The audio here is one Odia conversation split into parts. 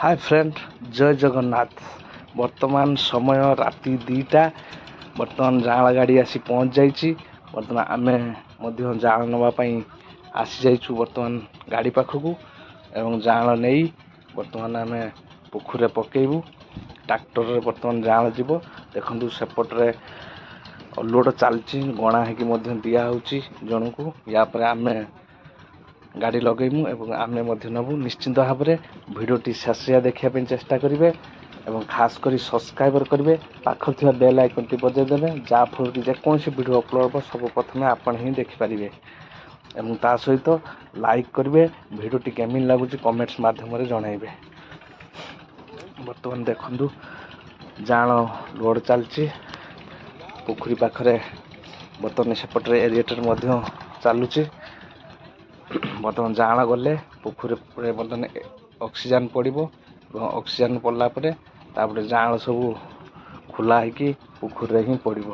ହାଏ ଫ୍ରେଣ୍ଡ, ଜୟ ଜଗନ୍ନାଥ। ବର୍ତ୍ତମାନ ସମୟ ରାତି 2ଟା। ବର୍ତ୍ତମାନ ଯାଆଁଳା ଗାଡ଼ି ଆସି ପହଞ୍ଚି ଯାଇଛି। ବର୍ତ୍ତମାନ ଆମେ ମଧ୍ୟ ଯାଆଁଳ ନେବା ପାଇଁ ଆସିଯାଇଛୁ ବର୍ତ୍ତମାନ ଗାଡ଼ି ପାଖକୁ, ଏବଂ ଯାଆଁଳ ନେଇ ବର୍ତ୍ତମାନ ଆମେ ପୋଖରୀରେ ପକେଇବୁ। ଟ୍ରାକ୍ଟରରେ ବର୍ତ୍ତମାନ ଯାଆଁଳ ଯିବ। ଦେଖନ୍ତୁ, ସେପଟରେ ଲୋଡ଼ ଚାଲିଛି, ଗଣା ହେଇକି ମଧ୍ୟ ଦିଆହେଉଛି ଜଣକୁ। ୟା ପରେ ଆମେ ଗାଡ଼ି ଲଗେଇମୁ ଏବଂ ଆମେ ମଧ୍ୟ ନେବୁ। ନିଶ୍ଚିନ୍ତ ଭାବରେ ଭିଡ଼ିଓଟି ଶେଷ ଯାଏ ଦେଖିବା ପାଇଁ ଚେଷ୍ଟା କରିବେ ଏବଂ ଖାସ୍ କରି ସବସ୍କ୍ରାଇବର କରିବେ, ପାଖରେ ଥିବା ବେଲ୍ ଆଇକନ୍ଟି ବଜାଇ ଦେବେ, ଯାହାଫଳରେ କି ଯେକୌଣସି ଭିଡ଼ିଓ ଅପଲୋଡ଼ ହେବ, ସବୁ ପ୍ରଥମେ ଆପଣ ହିଁ ଦେଖିପାରିବେ। ଏବଂ ତା ସହିତ ଲାଇକ୍ କରିବେ, ଭିଡ଼ିଓଟି କେମିତି ଲାଗୁଛି କମେଣ୍ଟସ୍ ମାଧ୍ୟମରେ ଜଣାଇବେ। ବର୍ତ୍ତମାନ ଦେଖନ୍ତୁ, ଯାଆଁଳ ଲୋଡ଼ ଚାଲିଛି ପୋଖରୀ ପାଖରେ। ବର୍ତ୍ତମାନ ସେପଟରେ ଏରିଏଟର ମଧ୍ୟ ଚାଲୁଛି। ବର୍ତ୍ତମାନ ଯାଆଁଳ ଗଲେ ପୋଖରୀରେ ବର୍ତ୍ତମାନ ଅକ୍ସିଜେନ୍ ପଡ଼ିବ, ଏବଂ ଅକ୍ସିଜେନ୍ ପଡ଼ିଲା ପରେ ତାପରେ ଯାଆଁଳ ସବୁ ଖୋଲା ହେଇକି ପୋଖରୀରେ ହିଁ ପଡ଼ିବ।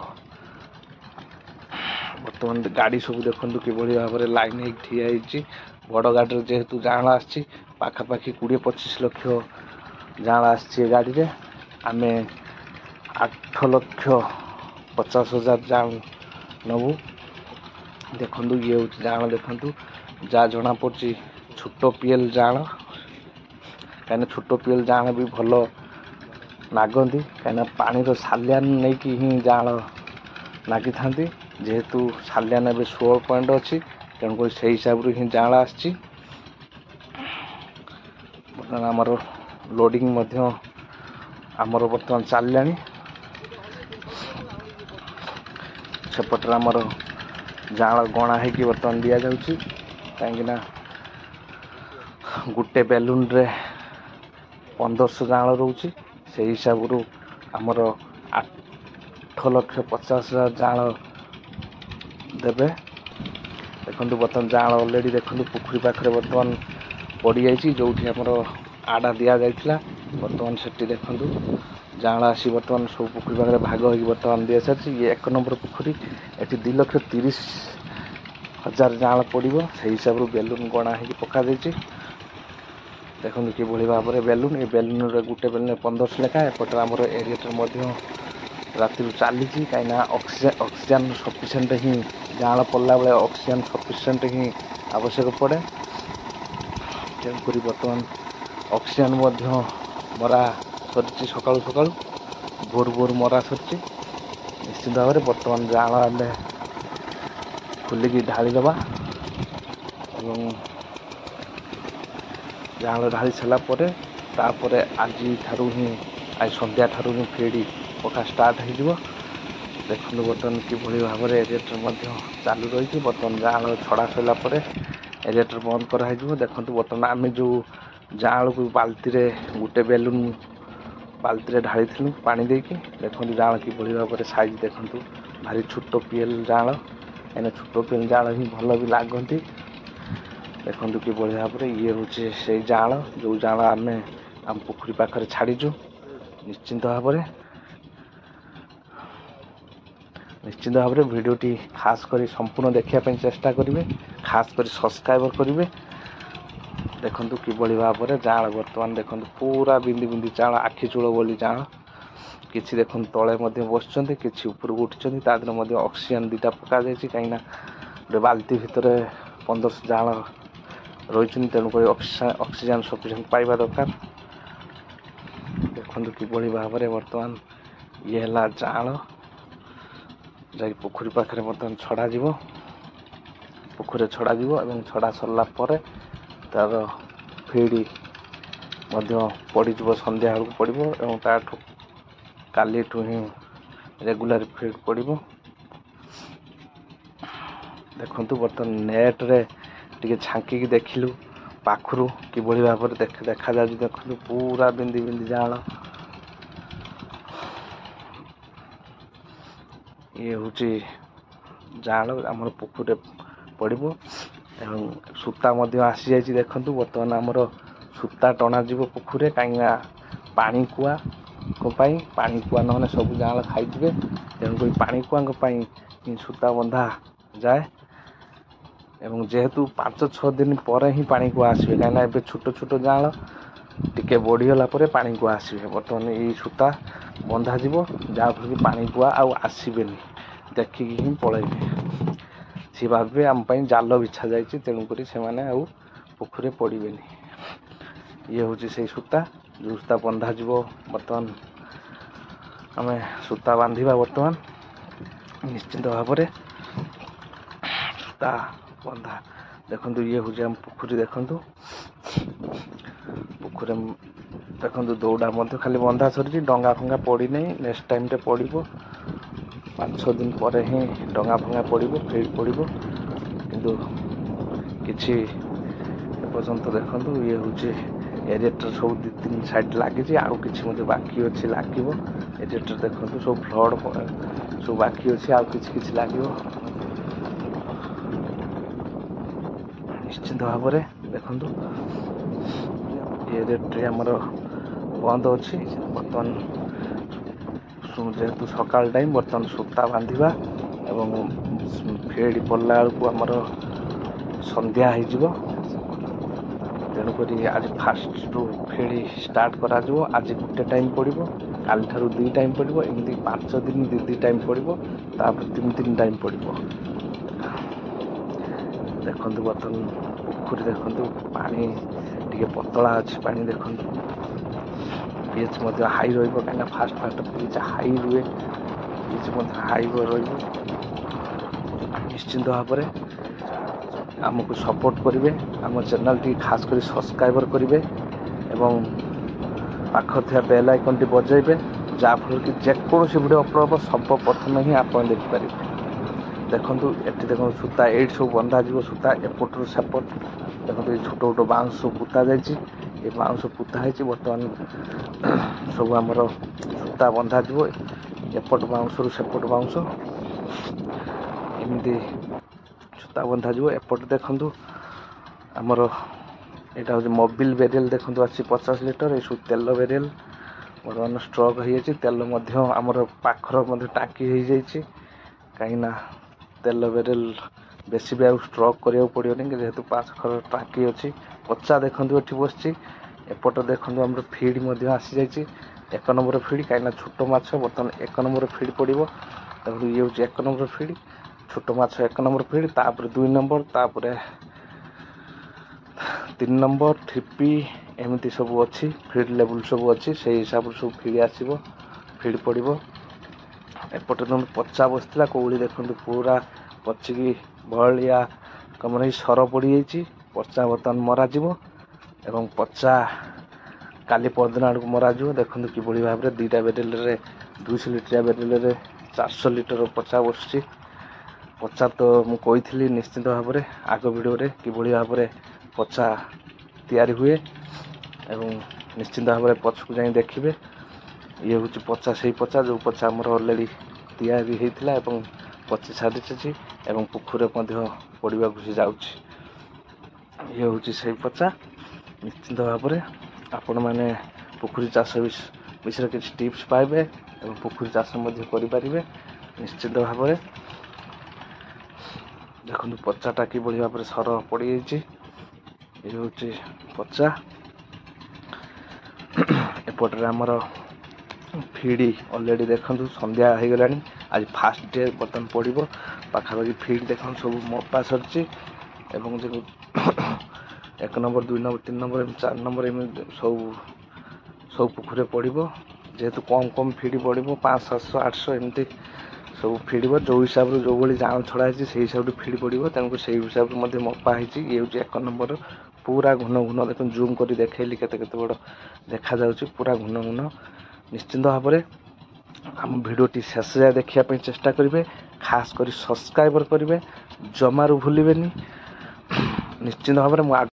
ବର୍ତ୍ତମାନ ଗାଡ଼ି ସବୁ ଦେଖନ୍ତୁ କିଭଳି ଭାବରେ ଲାଇନ୍ ହେଇକି ଠିଆ ହେଇଛି। ବଡ଼ ଗାଡ଼ିରେ ଯେହେତୁ ଯାଆଁଳ ଆସିଛି, ପାଖାପାଖି 20-25 ଲକ୍ଷ ଯାଆଁଳ ଆସିଛି ଏ ଗାଡ଼ିରେ। ଆମେ 8,50,000 ଯାଆଁଳ ନେବୁ। ଦେଖନ୍ତୁ, ଇଏ ହେଉଛି ଯାଆଁଳ। ଦେଖନ୍ତୁ, ଯାହା ଜଣାପଡ଼ୁଛି ଛୋଟ ପିଏଲ୍ ଯାଆଁଳ, କାହିଁକିନା ଛୋଟ ପିଏଲ୍ ଯାଆଁଳ ବି ଭଲ ନାଗନ୍ତି, କାହିଁକିନା ପାଣିର ସାଲିଆନ ନେଇକି ହିଁ ଯାଆଁଳ ନାଗିଥାନ୍ତି। ଯେହେତୁ ସାଲିଆନ ଏବେ 16 ପଏଣ୍ଟ ଅଛି, ତେଣୁକରି ସେଇ ହିସାବରୁ ହିଁ ଯାଆଁଳ ଆସିଛି। ବର୍ତ୍ତମାନ ଆମର ଲୋଡ଼ିଂ ମଧ୍ୟ ଆମର ବର୍ତ୍ତମାନ ଚାଲିଲାଣି। ସେପଟରେ ଆମର ଯାଆଁଳ ଗଣା ହେଇକି ବର୍ତ୍ତମାନ ଦିଆଯାଉଛି, କାହିଁକିନା ଗୋଟେ ବେଲୁନରେ 1500 ଯାଆଁଳ ରହୁଛି। ସେଇ ହିସାବରୁ ଆମର 8,50,000 ଯାଆଁଳ ଦେବେ। ଦେଖନ୍ତୁ, ବର୍ତ୍ତମାନ ଯାଆଁଳ ଅଲରେଡ଼ି ଦେଖନ୍ତୁ ପୋଖରୀ ପାଖରେ ବର୍ତ୍ତମାନ ପଡ଼ିଯାଇଛି, ଯେଉଁଠି ଆମର ଆଡ଼ା ଦିଆଯାଇଥିଲା। ବର୍ତ୍ତମାନ ସେଠି ଦେଖନ୍ତୁ, ଯାଆଁଳ ଆସି ବର୍ତ୍ତମାନ ସବୁ ପୋଖରୀ ପାଖରେ ଭାଗ ହେଇକି ବର୍ତ୍ତମାନ ଦିଆସାରିଛି। ଇଏ 1 ନମ୍ବର ପୋଖରୀ, ଏଠି 2,30,000 ଯାଆଁଳ ପଡ଼ିବ। ସେଇ ହିସାବରୁ ବେଲୁନ ଗଣା ହେଇକି ପକାଯାଇଛି। ଦେଖନ୍ତୁ କିଭଳି ଭାବରେ ବେଲୁନ, ଏ ବେଲୁନରେ ଗୋଟେ ବେଲୁନରେ 1500 ଲେଖା। ଏପଟରେ ଆମର ଏରିଏଟର ମଧ୍ୟ ରାତିରୁ ଚାଲିଛି, କାହିଁକିନା ଅକ୍ସିଜେନ୍ ସଫିସିଏଣ୍ଟ ହିଁ ଯାଆଁଳ ପଡ଼ିଲା ବେଳେ ଅକ୍ସିଜେନ୍ ସଫିସିଏଣ୍ଟ ହିଁ ଆବଶ୍ୟକ ପଡ଼େ। ତେଣୁକରି ବର୍ତ୍ତମାନ ଅକ୍ସିଜେନ୍ ମଧ୍ୟ ମରା ସରିଛି। ସକାଳୁ ସକାଳୁ ଭୋରୁ ଭୋରୁ ମରା ସରିଛି। ନିଶ୍ଚିନ୍ତ ଭାବରେ ବର୍ତ୍ତମାନ ଯାଆଁଳ ଆମେ ଖୋଲିକି ଢାଳିଦେବା, ଏବଂ ଯାଆଁଳ ଢାଳି ସାରିଲା ପରେ ତାପରେ ଆଜିଠାରୁ ହିଁ, ଆଜି ସନ୍ଧ୍ୟା ଠାରୁ ହିଁ ଫିଡ଼ି ପକା ଷ୍ଟାର୍ଟ ହେଇଯିବ। ଦେଖନ୍ତୁ, ବର୍ତ୍ତମାନ କିଭଳି ଭାବରେ ଏରିଏଟର ମଧ୍ୟ ଚାଲୁ ରହିଛି। ବର୍ତ୍ତମାନ ଯାଆଁଳ ଛଡ଼ା ସରିଲା ପରେ ଏରିଏଟର ବନ୍ଦ କରାହେଇଯିବ। ଦେଖନ୍ତୁ, ବର୍ତ୍ତମାନ ଆମେ ଯେଉଁ ଯାଆଁଳକୁ ବାଲ୍ଟିରେ, ଗୋଟେ ବେଲୁନ ବାଲ୍ଟିରେ ଢାଳିଥିଲୁ ପାଣି ଦେଇକି, ଦେଖନ୍ତୁ ଯାଆଁଳ କିଭଳି ଭାବରେ ସାଇଜ୍। ଦେଖନ୍ତୁ, ଭାରି ଛୋଟ ପିଏଲ୍ ଯାଆଁଳ, କାହିଁକିନା ଛୋଟ ପିଏଲ୍ ଯାଆଁଳ ହିଁ ଭଲ ବି ଲାଗନ୍ତି। ଦେଖନ୍ତୁ କିଭଳି ଭାବରେ ଇଏ ହେଉଛି ସେଇ ଯାଆଁଳ, ଯେଉଁ ଯାଆଁଳ ଆମେ ଆମ ପୋଖରୀ ପାଖରେ ଛାଡ଼ିଛୁ। ନିଶ୍ଚିନ୍ତ ଭାବରେ ଭିଡ଼ିଓଟି ଖାସ୍ କରି ସମ୍ପୂର୍ଣ୍ଣ ଦେଖିବା ପାଇଁ ଚେଷ୍ଟା କରିବେ, ଖାସ୍ କରି ସବସ୍କ୍ରାଇବର କରିବେ। ଦେଖନ୍ତୁ କିଭଳି ଭାବରେ ଯାଆଁଳ ବର୍ତ୍ତମାନ, ଦେଖନ୍ତୁ ପୁରା ବିନ୍ଦି ବିନ୍ଦି ଯାଆଁଳ, ଆଖି ଚୂଳ ବୋଲି ଯାଆଁଳ। କିଛି ଦେଖନ୍ତୁ ତଳେ ମଧ୍ୟ ବସିଛନ୍ତି, କିଛି ଉପରକୁ ଉଠିଛନ୍ତି। ତା ଦେହରେ ମଧ୍ୟ ଅକ୍ସିଜେନ୍ 2ଟା ପକାଯାଇଛି, କାହିଁକିନା ଗୋଟେ ବାଲ୍ଟି ଭିତରେ 1500 ଯାଆଁଳ ରହିଛନ୍ତି, ତେଣୁକରି ଅକ୍ସିଜେନ୍ ସଫିସିଏଣ୍ଟ ପାଇବା ଦରକାର। ଦେଖନ୍ତୁ କିଭଳି ଭାବରେ ବର୍ତ୍ତମାନ ଇଏ ହେଲା ଯାଆଁଳ, ଯାଇକି ପୋଖରୀ ପାଖରେ ବର୍ତ୍ତମାନ ଛଡ଼ାଯିବ। ପୋଖରୀରେ ଛଡ଼ାଯିବ ଏବଂ ଛଡ଼ା ସରିଲା ପରେ ତାର ଫିଡ଼ି ମଧ୍ୟ ପଡ଼ିଯିବ, ସନ୍ଧ୍ୟା ବେଳକୁ ପଡ଼ିବ ଏବଂ ତାଠୁ କାଲିଠୁ ହିଁ ରେଗୁଲାର ଫିଡ଼ ପଡ଼ିବ। ଦେଖନ୍ତୁ, ବର୍ତ୍ତମାନ ନେଟ୍ରେ ଟିକେ ଛାଙ୍କିକି ଦେଖିଲୁ ପାଖରୁ କିଭଳି ଭାବରେ ଦେଖାଯାଉଛି। ଦେଖନ୍ତୁ, ପୁରା ବିନ୍ଦି ବିନ୍ଦି ଯାଆଁଳ। ଇଏ ହେଉଛି ଯାଆଁଳ, ଆମର ପୋଖରୀରେ ପଡ଼ିବ ଏବଂ ସୂତା ମଧ୍ୟ ଆସିଯାଇଛି। ଦେଖନ୍ତୁ, ବର୍ତ୍ତମାନ ଆମର ସୂତା ଟଣାଯିବ ପୋଖରୀରେ, କାହିଁକିନା ପାଣି କୁଆଙ୍କ ପାଇଁ। ପାଣି କୁଆ ନହେଲେ ସବୁ ଯାଆଁଳ ଖାଇଯିବେ, ତେଣୁକରି ପାଣି କୁଆଙ୍କ ପାଇଁ ସୂତା ବନ୍ଧା ଯାଏ। ଏବଂ ଯେହେତୁ 5-6 ଦିନ ପରେ ହିଁ ପାଣି କୁଆ ଆସିବେ, କାହିଁକିନା ଏବେ ଛୋଟ ଛୋଟ ଯାଆଁଳ, ଟିକେ ବଢ଼ିଗଲା ପରେ ପାଣିକୁଆ ଆସିବେ। ବର୍ତ୍ତମାନ ଏଇ ସୂତା ବନ୍ଧାଯିବ, ଯାହାଫଳରେ କି ପାଣିକୁଆ ଆଉ ଆସିବେନି, ଦେଖିକି ହିଁ ପଳାଇବେ। ସିଏ ଭାବିବେ ଆମ ପାଇଁ ଜାଲ ବିଛା ଯାଇଛି, ତେଣୁକରି ସେମାନେ ଆଉ ପୋଖରୀରେ ପଡ଼ିବେନି। ଇଏ ହେଉଛି ସେଇ ସୂତା, ଯେଉଁ ସୂତା ବନ୍ଧାଯିବ। ବର୍ତ୍ତମାନ ଆମେ ସୂତା ବାନ୍ଧିବା। ବର୍ତ୍ତମାନ ନିଶ୍ଚିନ୍ତ ଭାବରେ ସୂତା ବନ୍ଧା। ଦେଖନ୍ତୁ, ଇଏ ହେଉଛି ଆମ ପୋଖରୀ। ଦେଖନ୍ତୁ ପୋଖରୀ, ଦେଖନ୍ତୁ ଦୌଡ଼ା ମଧ୍ୟ ଖାଲି ବନ୍ଧା ସରିଛି, ଡଙ୍ଗା ଫଙ୍ଗା ପଡ଼ିନାହିଁ। ନେକ୍ସଟ ଟାଇମ୍ରେ ପଡ଼ିବ, 5-6 ଦିନ ପରେ ହିଁ ଡଙ୍ଗା ଫଙ୍ଗା ପଡ଼ିବ, ଫିଡ଼ ପଡ଼ିବ। କିନ୍ତୁ କିଛି ଏପର୍ଯ୍ୟନ୍ତ ଦେଖନ୍ତୁ, ଇଏ ହେଉଛି ଏରେଟର ସବୁ 2 3 ସାଇଡ଼୍ ଲାଗିଛି, ଆଉ କିଛି ମଧ୍ୟ ବାକି ଅଛି ଲାଗିବ। ଏରେଟର ଦେଖନ୍ତୁ, ସବୁ ଫ୍ଲଡ଼ ସବୁ ବାକି ଅଛି, ଆଉ କିଛି କିଛି ଲାଗିବ ନିଶ୍ଚିନ୍ତ ଭାବରେ। ଦେଖନ୍ତୁ, ଏରେଟ୍ରି ଆମର ବନ୍ଦ ଅଛି ବର୍ତ୍ତମାନ, ଯେହେତୁ ସକାଳ ଟାଇମ୍। ବର୍ତ୍ତମାନ ସୂତା ବାନ୍ଧିବା ଏବଂ ଫେଡ଼ି ପଡ଼ିଲା ବେଳକୁ ଆମର ସନ୍ଧ୍ୟା ହେଇଯିବ। ତେଣୁକରି ଆଜି ଫାଷ୍ଟରୁ ଫେଡ଼ି ଷ୍ଟାର୍ଟ କରାଯିବ। ଆଜି ଗୋଟେ ଟାଇମ୍ ପଡ଼ିବ, କାଲିଠାରୁ 2 ଟାଇମ୍ ପଡ଼ିବ, ଏମିତି 5 ଦିନ 2 2 ଟାଇମ୍ ପଡ଼ିବ, ତାପରେ 3 3 ଟାଇମ୍ ପଡ଼ିବ। ଦେଖନ୍ତୁ ବର୍ତ୍ତମାନ ପୋଖରୀ, ଦେଖନ୍ତୁ ପାଣି ଟିକେ ପତଳା ଅଛି ପାଣି। ଦେଖନ୍ତୁ ପିଏଚ୍ ମଧ୍ୟ ହାଇ ରହିବ, କାହିଁକିନା ଫାଷ୍ଟ ଫାଷ୍ଟ ପିଏଚ୍ ହାଇ ରୁହେ, ପିଏଚ୍ ମଧ୍ୟ ହାଇ ରହିବ। ନିଶ୍ଚିନ୍ତ ଭାବରେ ଆମକୁ ସପୋର୍ଟ କରିବେ, ଆମ ଚ୍ୟାନେଲ୍ଟି ଖାସ୍ କରି ସବସ୍କ୍ରାଇବର୍ କରିବେ ଏବଂ ପାଖରେ ଥିବା ବେଲ୍ ଆଇକନ୍ଟି ବଜାଇବେ, ଯାହାଫଳରେ କି ଯେକୌଣସି ଭିଡ଼ିଓ ଅପଲୋଡ଼ ହେବ ସର୍ବପ୍ରଥମେ ହିଁ ଆପଣ ଦେଖିପାରିବେ। ଦେଖନ୍ତୁ ଏଠି, ଦେଖନ୍ତୁ ସୂତା ଏଇଠି ସବୁ ବନ୍ଧାଯିବ, ସୂତା ଏପଟରୁ ସେପଟ। ଦେଖନ୍ତୁ ଏଇ ଛୋଟ ଛୋଟ ବାଉଁଶ ସବୁ ପୋତା ଯାଇଛି, ଏ ବାଉଁଶ ପୋତା ହେଇଛି। ବର୍ତ୍ତମାନ ସବୁ ଆମର ସୂତା ବନ୍ଧାଯିବ, ଏପଟ ବାଉଁଶରୁ ସେପଟ ବାଉଁଶ ଏମିତି ସୂତା ବନ୍ଧାଯିବ। ଏପଟେ ଦେଖନ୍ତୁ ଆମର ଏଇଟା ହେଉଛି ମୋବିଲ ବେରିଏଲ୍। ଦେଖନ୍ତୁ ଅଛି 50 ଲିଟର, ଏସବୁ ତେଲ ବେରିଏଲ୍ ବର୍ତ୍ତମାନ ଷ୍ଟ୍ରକ୍ ହେଇଯାଇଛି। ତେଲ ମଧ୍ୟ ଆମର ପାଖର ମଧ୍ୟ ଟାଙ୍କି ହେଇଯାଇଛି, କାହିଁକିନା ତେଲ ବେରେଲ୍ ବେଶୀ ବି ଆଉ ଷ୍ଟ୍ରକ୍ କରିବାକୁ ପଡ଼ିବନି, ଯେହେତୁ ପାଖର ଟାଙ୍କି ଅଛି। ପଚା ଦେଖନ୍ତୁ ଏଠି ବସିଛି। ଏପଟ ଦେଖନ୍ତୁ ଆମର ଫିଡ଼ ମଧ୍ୟ ଆସିଯାଇଛି, 1 ନମ୍ବର ଫିଡ଼, କାହିଁକିନା ଛୋଟ ମାଛ। ବର୍ତ୍ତମାନ 1 ନମ୍ବର ଫିଡ଼ ପଡ଼ିବ। ଦେଖନ୍ତୁ ଇଏ ହେଉଛି 1 ନମ୍ବର ଫିଡ଼, ଛୋଟ ମାଛ 1 ନମ୍ବର ଫିଡ଼, ତାପରେ 2 ନମ୍ବର, ତାପରେ 3 ନମ୍ବର, ଥ୍ରିପି, ଏମିତି ସବୁ ଅଛି ଫିଡ଼ ଲେବୁଲ୍ ସବୁ ଅଛି, ସେଇ ହିସାବରେ ସବୁ ଫିଡ଼ ଆସିବ, ଫିଡ଼ ପଡ଼ିବ। ଏପଟେ ଦେଖନ୍ତୁ ପଚା ବସିଥିଲା କଉଳି, ଦେଖନ୍ତୁ ପୁରା ପଚିକି ଭଳିଆ କମର ହେଇ ସର ପଡ଼ିଯାଇଛି। ପଚା ବର୍ତ୍ତମାନ ମରାଯିବ ଏବଂ ପଚା କାଲି ପରଦିନ ଆଡ଼କୁ ମରାଯିବ। ଦେଖନ୍ତୁ କିଭଳି ଭାବରେ 2ଟା ବେରେଲରେ, 200 ଲିଟରିଆ ବେରେଲରେ 400 ଲିଟର ପଚା ବସୁଛି। ପଚା ତ ମୁଁ କହିଥିଲି ନିଶ୍ଚିନ୍ତ ଭାବରେ ଆଗ ଭିଡ଼ିଓରେ କିଭଳି ଭାବରେ ପଚା ତିଆରି ହୁଏ, ଏବଂ ନିଶ୍ଚିନ୍ତ ଭାବରେ ପଛକୁ ଯାଇ ଦେଖିବେ। ଇଏ ହେଉଛି ପଚା, ସେଇ ପଚା ଯେଉଁ ପଚା ଆମର ଅଲରେଡ଼ି ତିଆରି ହେଇଥିଲା ଏବଂ ପଚି ସାରିଛି ଏବଂ ପୋଖରୀରେ ମଧ୍ୟ ପଡ଼ିବାକୁ ସେ ଯାଉଛି। ଇଏ ହେଉଛି ସେଇ ପଚା। ନିଶ୍ଚିନ୍ତ ଭାବରେ ଆପଣମାନେ ପୋଖରୀ ଚାଷ ବିଷୟରେ କିଛି ଟିପ୍ସ ପାଇବେ ଏବଂ ପୋଖରୀ ଚାଷ ମଧ୍ୟ କରିପାରିବେ ନିଶ୍ଚିନ୍ତ ଭାବରେ। ଦେଖନ୍ତୁ ପଚାଟା କିଭଳି ଭାବରେ ସର ପଡ଼ିଯାଇଛି। ଇଏ ହେଉଛି ପଚା। ଏପଟରେ ଆମର ଫିଡ଼ି ଅଲରେଡ଼ି ଦେଖନ୍ତୁ ସନ୍ଧ୍ୟା ହେଇଗଲାଣି, ଆଜି ଫାଷ୍ଟ ଡେ ବର୍ତ୍ତମାନ ପଡ଼ିବ। ପାଖାପାଖି ଫିଡ଼ ଦେଖନ୍ତୁ ସବୁ ମପା ସରିଛି ଏବଂ ଯେଉଁ 1 ନମ୍ବର, 2 ନମ୍ବର, 3 ନମ୍ବର, 4 ନମ୍ବର ଏମିତି ସବୁ ପୋଖରୀରେ ପଡ଼ିବ। ଯେହେତୁ କମ୍ କମ୍ ଫିଡ଼ି ପଡ଼ିବ, 500, 700, 800 ଏମିତି ସବୁ ଫିଡ଼ିବ। ଯେଉଁ ହିସାବରେ ଯେଉଁଭଳି ଜାଆଁଳ ଛଡ଼ା ହେଇଛି ସେଇ ହିସାବରେ ଫିଡ଼ି ପଡ଼ିବ, ତେଣୁକରି ସେଇ ହିସାବରେ ମଧ୍ୟ ମପା ହେଇଛି। ଇଏ ହେଉଛି 1 ନମ୍ବର, ପୁରା ଘନ ଘନ। ଦେଖନ୍ତୁ ଜୁମ୍ କରି ଦେଖେଇଲି କେତେ କେତେ ବଡ଼ ଦେଖାଯାଉଛି, ପୁରା ଘନ ଘନ। ନିଶ୍ଚିନ୍ତ ଭାବରେ ଆମ ଭିଡ଼ିଓଟି ଶେଷ ଯାଏ ଦେଖିବା ପାଇଁ ଚେଷ୍ଟା କରିବେ, ଖାସ୍ କରି ସବସ୍କ୍ରାଇବର୍ କରିବେ, ଜମାରୁ ଭୁଲିବେନି। ନିଶ୍ଚିନ୍ତ ଭାବରେ ମୁଁ